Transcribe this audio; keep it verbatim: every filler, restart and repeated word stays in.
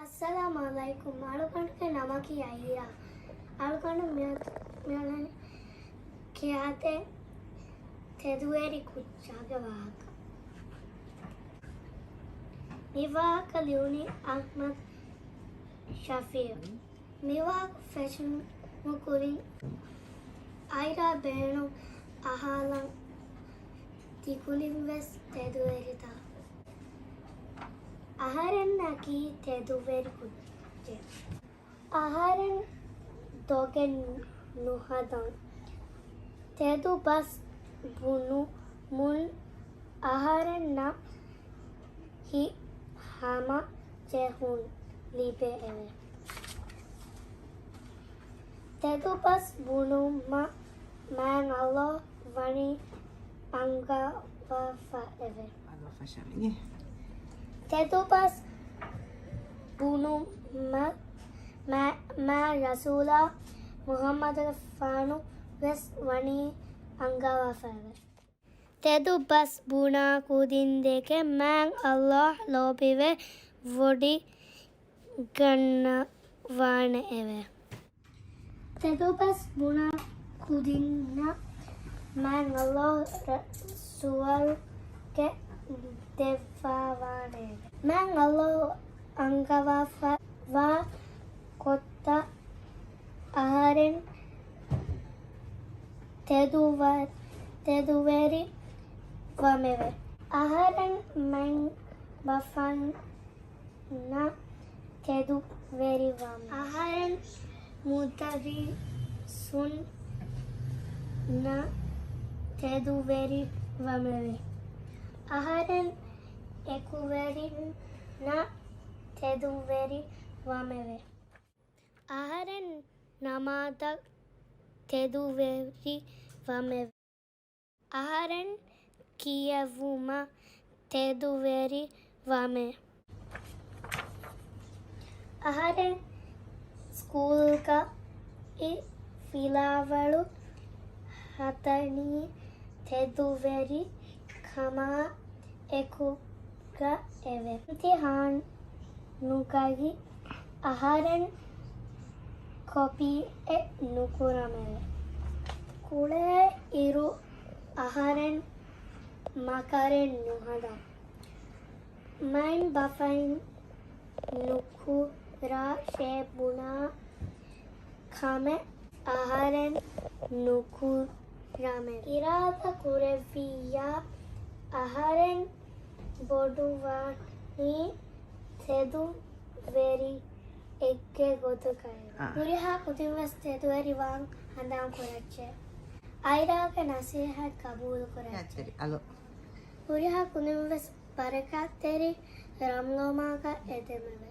އައްސަލާމު ޢަލައިކުމް. އަޅުގަނޑުގެ ނަމަކީ އައިރާ. އަޅުގަނޑު މިއަދު މިއަންނަނީ ކިޔާދޭ ތެދުވެރި ކުއްޖާގެ ވާހަކަ. މި ވާހަކަ ލިޔުނީ އަޙްމަދު ޝަފީޢު. މިވާހަކަ ފެށުމުގެ ކުރިން އައިރާ ބޭނުން އަހާލަން ތިކުލިން ވެސް ތެދުވެރިތައް. އަހަރެންނަކީ ތެދުވެރި ކުއްޖެއް. އަހަރެން ދޮގެއް ނުހަދަން. ތެދު ބަސް ބުނުމުން އަހަރެންނަށް ހިތް ހަމަޖެހުން ލިބެއެވެ. ތެދު ބަސް ބުނުމަށް މާތް ﷲ ވަނީ އަންގަވަފައެވެ. ތެދު ބަސް ބުނުމަށް މާ، މާ ރަސޫލާ މުޙައްމަދުގެފާނު ވެސް ވަނީ އަންގަވާފައެވެ. ތެދު ބަސް ބުނާ ކުދިން ދެކެ މާތް ﷲ ލޯބިވެ ވޮޑިގަންނަވާނެއެވެ. ތެދު ބަސް ބުނާ ކުދިންނަށް މާތް ﷲ ރަ، ސުވަރުގެ ދެއްވާވާނެއެވެ. މާތް ﷲ އަންގަވާފަ ވާ ގޮތަށް އަހަރެން ތެދުވަ، ތެދުވެރި ވަމެވެ. އަހަރެން މައިންބަފަން ނަށް ތެދުވެރިވަމެވެ. އަހަރެން މުދައްރިސުންނަށް ތެދުވެރިވަމެވެ. އަހަރެން އެކުވެރިންނަށް ތެދުވެރިވަމެވެ. އަހަރެން ނަމާދަށް ތެދުވެރިވަމެވެ. އަހަރެން ކިޔެވުމަށް ތެދުވެރިވަމެ. އަހަރެން ސްކޫލްގައި ފިލާވަޅު ހަދަނީ ތެދުވެރިކަމާ އެކުގައެވެ. އިމްތިޙާނުގައި އަހަރެން ކޮޕީއެއް ނުކުރަމެވެ. ކުޅޭ އިރު އަހަރެން މަކަރެއް ނުހަދާ. މައިންބަފައިން ނުކުރާށޭ ބުނާ ކަމެއް އަހަރެން ނުކުރަމެވެ. އިރާދަ ކުރެއްވިއްޔާ އަހަރެން ބޮޑުވާނީ ތެދުވެރިއެއްގެ ގޮތުގައެވެ. އާ. ހުރިހާ ކުދިން ވެސް ތެދުވެރިވާން ހަނދާން ކުރައްޗޭ. އައިރާގެ ނަސޭހަތް ގަބޫލު ކުރައްޗޭ. އަލޯ. ހުރިހާ ކުދިން ވެސް ބަރަކާތްތެރި ރަމްޟާން މަހުގަ އެދެމެވެ.